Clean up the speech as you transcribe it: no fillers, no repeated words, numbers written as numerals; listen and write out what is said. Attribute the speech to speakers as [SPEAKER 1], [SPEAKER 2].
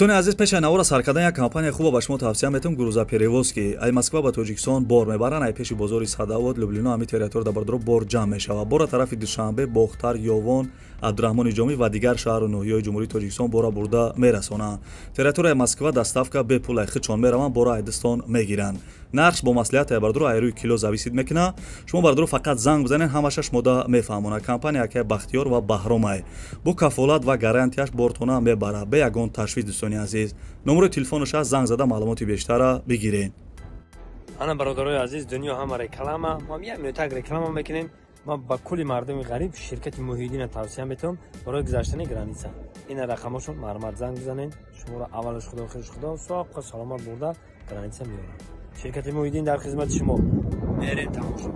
[SPEAKER 1] Дӯстони азиз, пеш аз навора сар кардан як компания хуба ба шумо тавсия метавам: «Грузоперевозки». Ай Москва ба Тоҷикистон бор мебаранд. Ай пеши бозори Садовод, Люблино, ҳами территория да, бардоро, бор ҷамъ мешавад. Бора тарафи Душанбе, Бохтар, Ёвон, Абдураҳмони Ҷомӣ ва дигар шаҳру ноҳияҳои Ҷумҳурии Тоҷикистон бора бурда мерасонанд. Территорияи Москва доставка бепул, ай худшон мераванд, бора айдистон мегиранд. Нархш бо маслиҳат, ай бардоро, ай рӯи кило зависит мекунад. Шумо, бардоро, фақат занг бизанед, ҳамаша шумода мефаҳмонад. Компания акай Бахтиёр ва Баҳромай, бо кафолат ва гарантияш бортона мебарад, бе ягон ташвиш. Дӯстони азиз, номерои телефонаш аст, занг зада маълумоти бештара бигиред.
[SPEAKER 2] Ана, бародарои азиз, дунё ҳама реклама. Мо як минутак реклама мекунем. Ман ба кулли мардуми ғариб ширкати Муҳиддина тавсия метавам барои гузаштани граница. Ина рақамошон, марҳамат, занг бизанед. Шуморо аввалаш Худо, охираш Худо, соққа саломат бурда граница меорад. Ширкати Муҳиддин дар хизмати шумо. Мерем, тамошо.